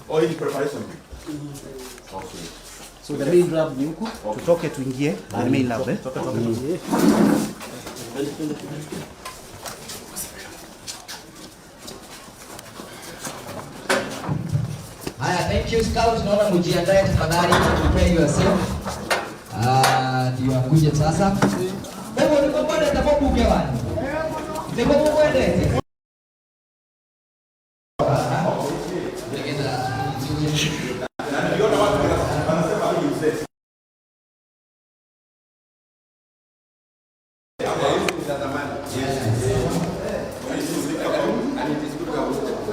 Oh, hii preparation. Okay. So the main lab ni huku, tutoke tuingie the main lab eh. Haya, thank you scouts, naona mjiandae tafadhali, prepare yourself. Ah, ndio akuje sasa. Wewe uliko mwende tapo bwana. Niko mwende. Niliona watu wanasema hii mzee.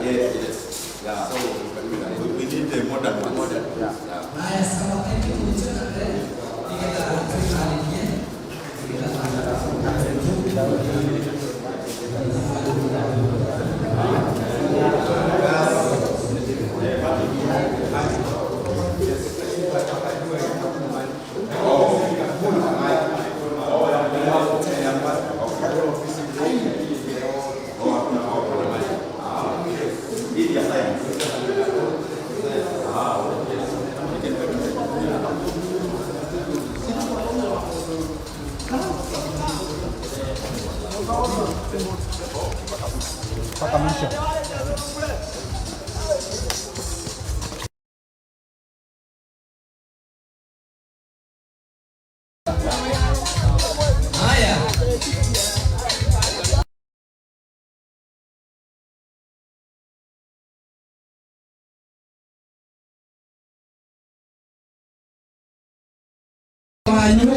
Yes, yes. Yeah. So we need the modern ones. Haya, sawa, thank you. Hii ya science. Mpaka mwisho. Haya. Wanyu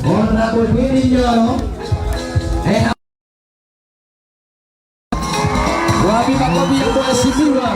Honorable Ndindi Nyoro. Eh, wapi makofi ya mheshimiwa?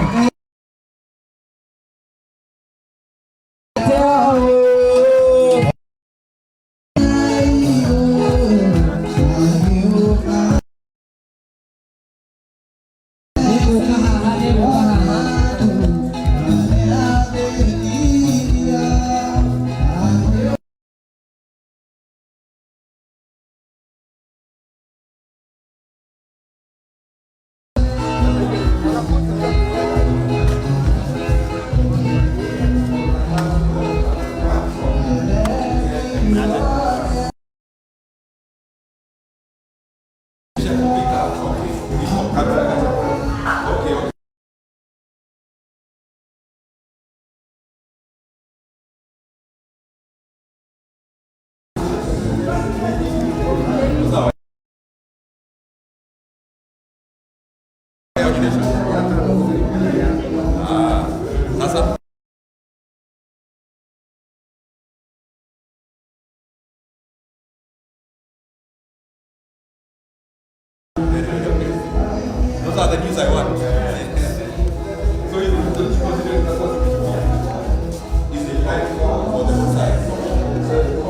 Sasa those are the news I want. So you consider is the time for the side.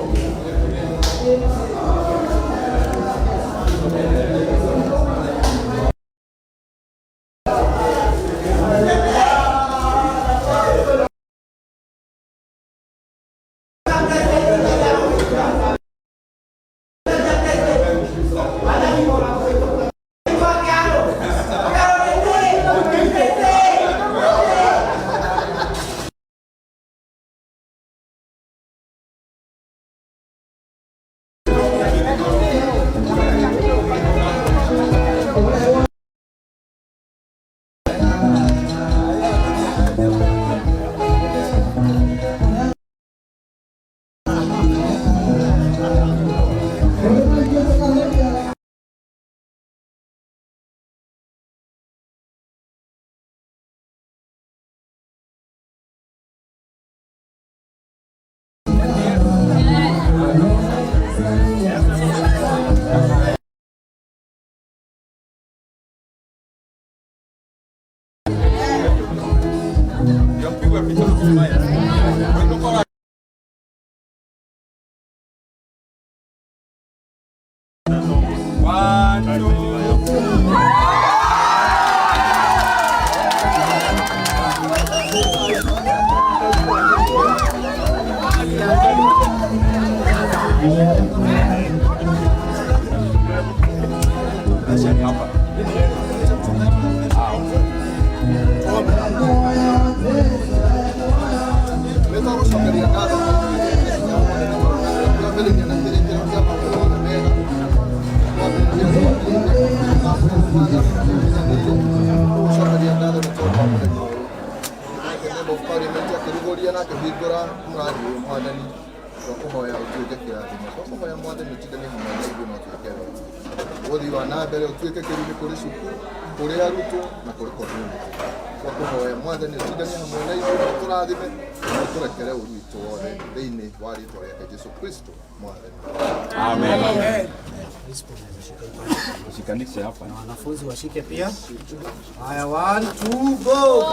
1, 2. Amen. Shikanishe hapa. Na wanafunzi washike pia. Haya, 1 2 go.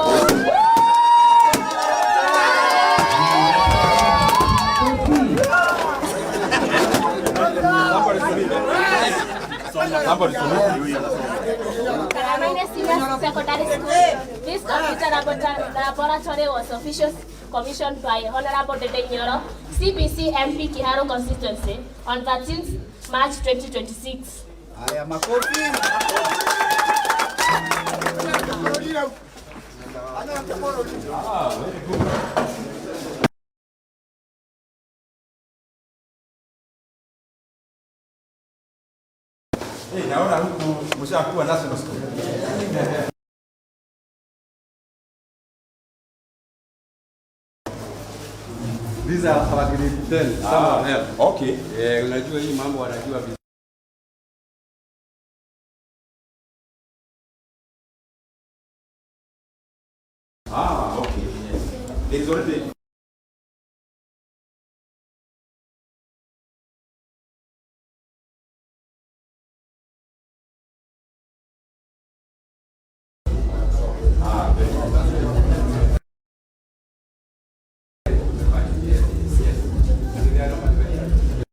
Karamine Senior Secondary School. This computer laboratory was officially commissioned by Honorable Dede Nyoro, CBC MP Kiharu constituency on 13th March 2026. Haya, makofi. Very good. Hey, naona huku mshakuwa national school. These are our grade 10, some of them. Okay. Eh, unajua hii mambo wanajua vizuri. Ah, okay. Yes. There is already very good. Yes, yes. They are not very-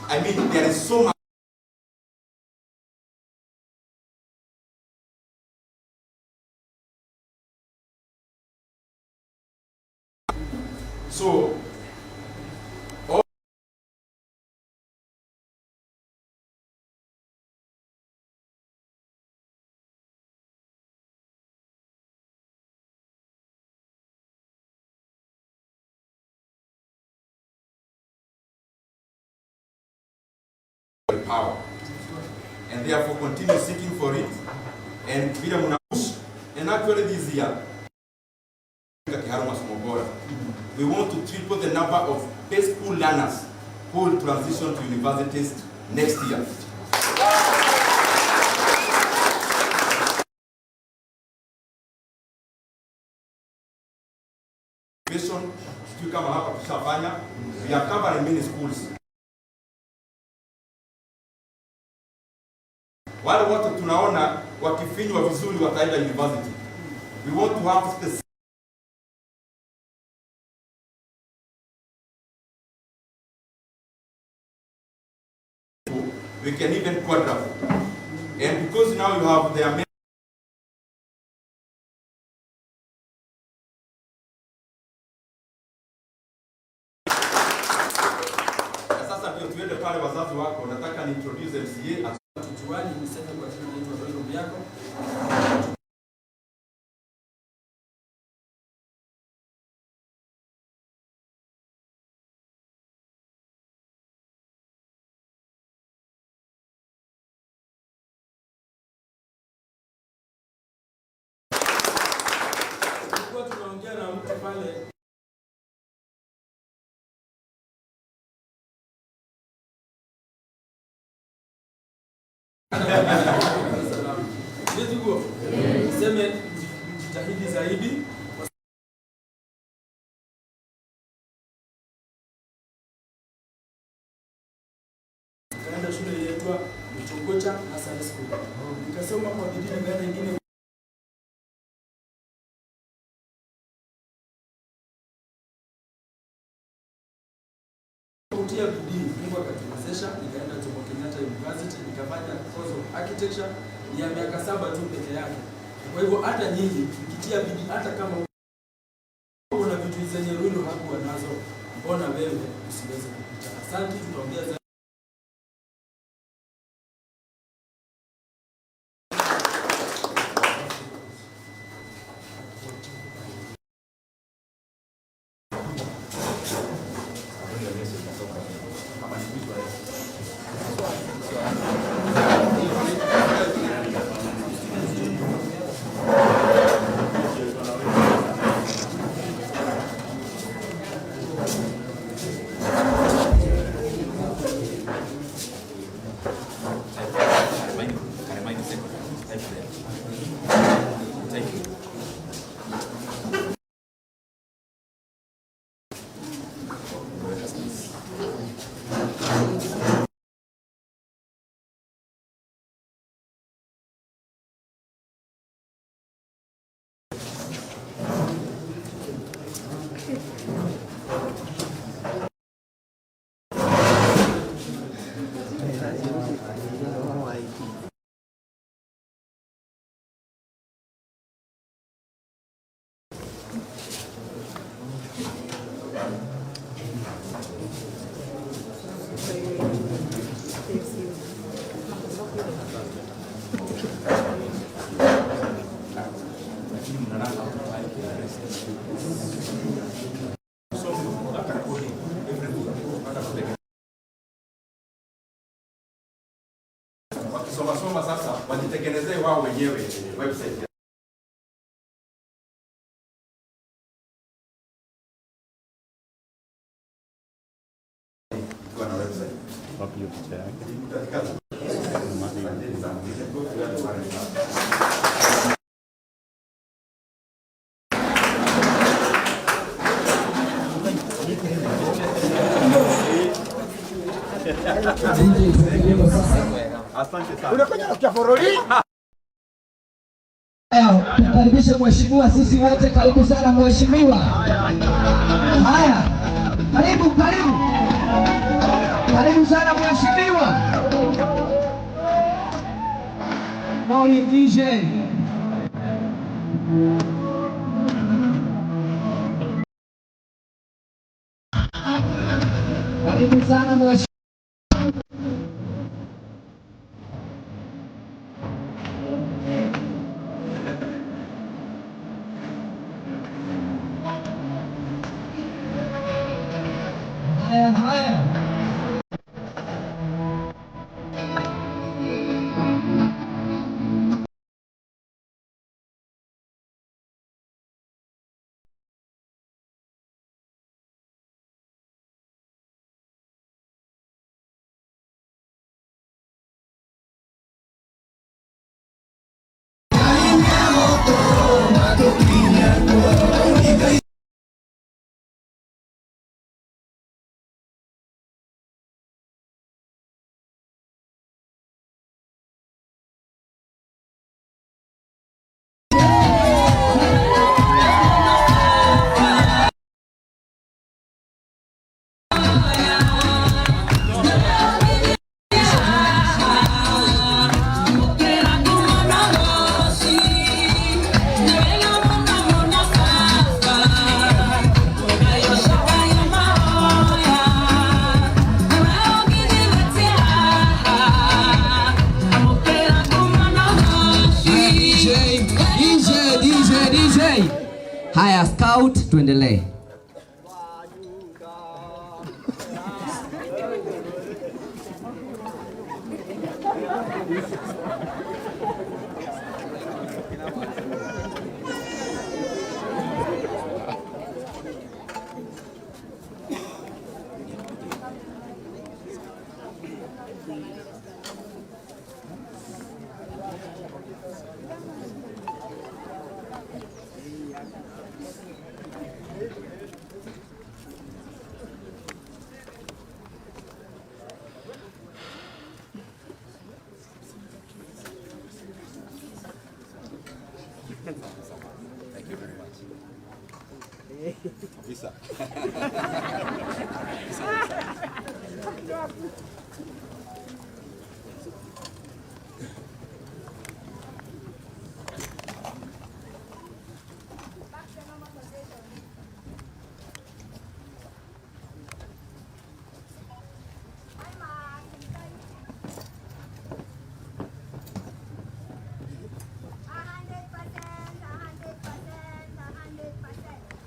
I mean, there is so much. So, all power, and therefore continue seeking for it, and vile muna push. And actually this year, Kiharu Masomo Bora, we want to triple the number of best school learners who will transition to universities next year. Sijui kama hapa tushafanya, we are covering many schools. Wale wote tunaona wakifinywa vizuri wataenda university. We want to have the We can even quadruple. And because now you have the sasa ndio tuende pale wazazi wako, nataka ni introduce MCA. Kijuani niseme kwa jina naitwa Roy Rubiako. Tulikuwa tunaongea na mtu pale niseme mjitahidi zaidi. Nikaenda shule inaitwa Mchongocha Nursery School. Nikasoma kwa bidii, nikaenda ingine kutia bidii, Mungu akatuwezesha, nikaenda Jomo Kenyatta University, nikafanya course of architecture ya miaka 7 tu peke yake. Kwa hivyo hata nyinyi mkitia bidii, hata kama kuna vitu zenye Ruiru hakuwa nazo, mbona wewe usiweze kupita? Asante, tutaongea zaidi. Wakisoma soma sasa wajitengenezee wao wenyewe website. Kwa na website. Wapi hiyo picha yake? Asante sana. Tukaribishe mheshimiwa, sisi wote karibu sana mheshimiwa. Haya, karibu karibu. Karibu sana mheshimiwa. Morning DJ. Karibu sana mheshimiwa. Haya haya. Haya, scout, tuendelee. Thank you very much. Officer.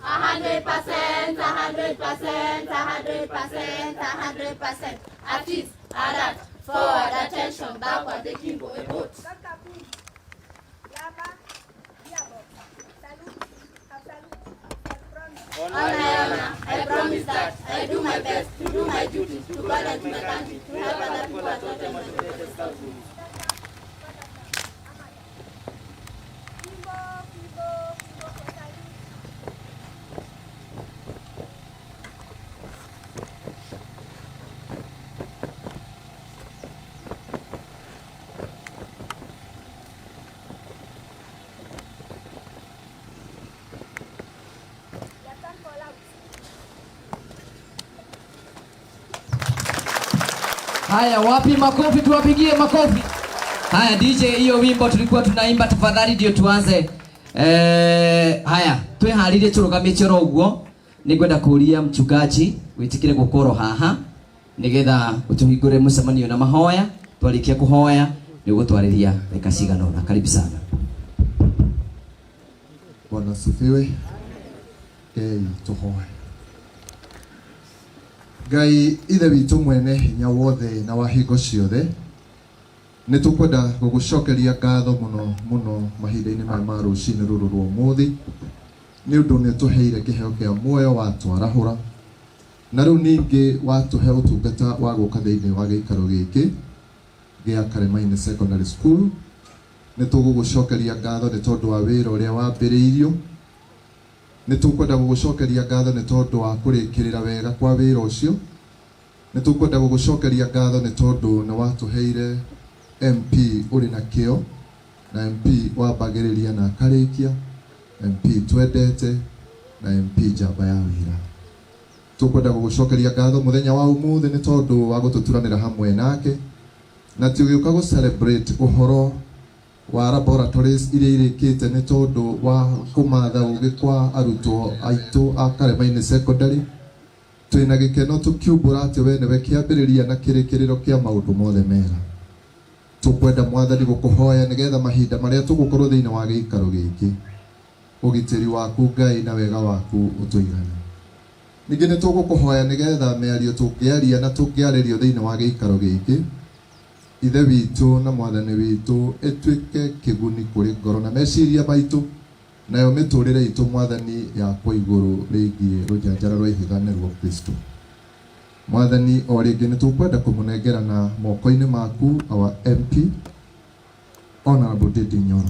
100%, 100%, 100%, 100%. At ease, alert, forward, attention, backward, the kimbo, a boat. On my honor, I promise that I do my best to do my duty, to God and to my country, to help other people at all times. Haya, wapi makofi? Tuwapigie makofi. Haya, DJ, hiyo wimbo tulikuwa tunaimba, tafadhali ndio tuanze. Haya, twiharirie turugamie choro uguo. Ningwenda kuria mchungaji witikire gukorwo haha nigetha utuhingure mucemanio na mahoya. Twarikia kuhoya ni ugutwariria ndagika cigana ũna. Karibu sana. Bwana asifiwe. Ngai tuhoe. Ngai ithe witũ mwene hinya wothe na wa hingo ciothe, nĩ tũkwenda gũgũcokeria ngatho mũno mũno mahinda-inĩ maya ma rũcinĩ rũrũ rwa ũmũthĩ, nĩ ũndũ nĩ ũtũheire kĩheo kĩa muoyo watwarahũra, na rĩu ningĩ watũhe ũtungata wa gũka thĩinĩ wa gĩikaro gĩkĩ gĩa Karemainĩ Secondary School. Nĩ tũgũgũcokeria ngatho nĩ tondũ wa wĩra ũrĩa wambĩrĩirio, nĩ tũkwenda gũgũcokeria ngatho nĩ tondũ wa kũrĩkĩrĩra wega kwa wĩra ũcio, nĩ tũkwenda gũgũcokeria ngatho nĩ tondũ nĩ watũheire MP ũrĩ na kĩo, na MP wambagĩrĩria na akarĩkia, MP twendete, na MP njamba ya wĩra. Tũkwenda gũgũcokeria ngatho mũthenya wa ũmũthĩ nĩ tondũ wa gũtũturanĩra hamwe nake, na tũgĩũka gũ celebrate ũhoro wa laboratories iria irĩkĩte nĩ tondũ wa kũmatha ũgĩ kwa arutwo aitũ a Karemainĩ Secondary. Twĩna gĩkeno tũkiumbũra atĩ we nĩwe kĩambĩrĩria na kĩrĩkĩrĩro kĩa maũndũ mothe mega. Tũkwenda Mwathani gũkũhoya nĩgetha mahinda marĩa tũgũkorwo thĩinĩ wa gĩikaro gĩkĩ, ũgitĩri waku Ngai na wega waku ũtũigane. Ningĩ nĩ tũgũkũhoya nĩgetha mĩario tũngĩaria na tũngĩarĩrio thĩinĩ wa gĩikaro gĩkĩ, Ithe witũ na Mwathani witũ ĩtuĩke kĩguni kũrĩ ngoro na meciria maitũ, nayo mĩtũrĩre itũ Mwathani yakwo igũrũ rĩgiĩ rũnyanjara rwa ihiga nĩruo Kristo. Mwathani, o rĩngĩ nĩ tũkwenda kũmũnengera na moko-inĩ maku our MP Honorable Ndindi Nyoro.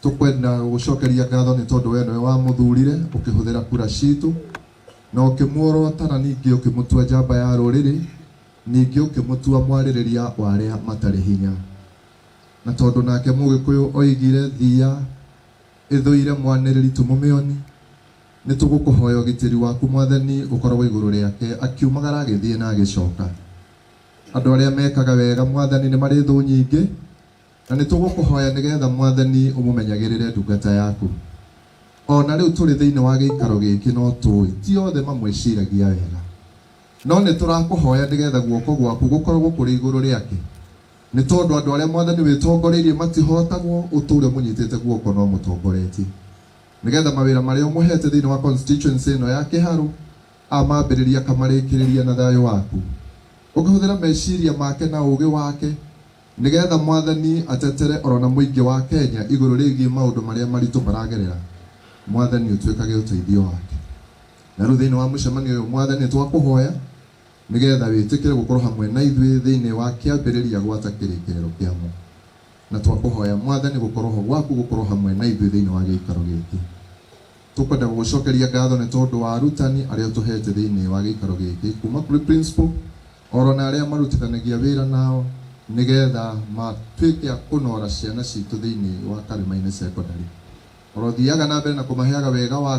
Tũkwenda gũgũcokeria ngatho nĩ tondũ we nĩwe wamũthurire ũkĩhũthĩra kura citũ, na ũkĩmuorota na ningĩ ũkĩmũtua njamba ya rũrĩrĩ, ningĩ ũkĩmũtua mwarĩrĩria wa arĩa matarĩ hinya. Na tondũ nake Mũgĩkũyũ oigire thia ĩthũire mwanĩrĩri tũmũmĩoni, nĩ tũgũkũhoya ũgitĩri waku Mwathani ũkorwo igũrũ rĩake akiumagara agĩthiĩ na agĩcoka. Andũ arĩa mekaga wega Mwathani nĩ marĩ thũ nyingĩ, na nĩ tũgũkũhoya nĩgetha Mwathani ũmũmenyagĩrĩre ndungata yaku. Ona rĩu tũrĩ thĩinĩ wa gĩikaro gĩkĩ no tũĩ ti othe mamwĩciragia wega, no nĩ tũrakũhoya nĩgetha guoko gwaku gũkorwo kũrĩ igũrũ rĩake, nĩ tondũ andũ arĩa Mwathani wĩtongoreirie matihotagwo, ũtũre mũnyitĩte guoko no mũtongoretie. Nĩgetha mawĩra marĩa ũmũhete thĩinĩ wa constituency ĩno ya Kiharu amambĩrĩria akamarĩkĩrĩria na thayũ waku. Ũkĩhũthĩra meciria make na ũũgĩ wake nĩgetha Mwathani atetere orona mũingĩ wa Kenya igũrũ rĩgiĩ maũndũ marĩa maritũ maragerera. Mwathani ũtuĩkage ũteithio wake. Na rĩu thĩinĩ wa mũcemanio ũyũ Mwathani twakũhoya nĩgetha wĩtĩkĩre gũkorwo hamwe na ithuĩ thĩinĩ wa kĩambĩrĩria gwata kĩrĩkĩrĩro kĩamo. Na twakũhoya Mwathani gũkorwo ho gwaku gũkorwo hamwe na ithuĩ thĩinĩ wa gĩikaro gĩkĩ. Tũkwenda gũgũcokeria ngatho nĩ tondũ wa arutani arĩa ũtũhete thĩinĩ wa gĩikaro gĩkĩ kuma kũrĩ principal oro na arĩa marutithanagia wĩra nao nĩgetha matuĩke a kũnora ciana citũ thĩinĩ wa Karĩma-inĩ Secondary. Oro thiaga na mbere na kũmaheaga wega wa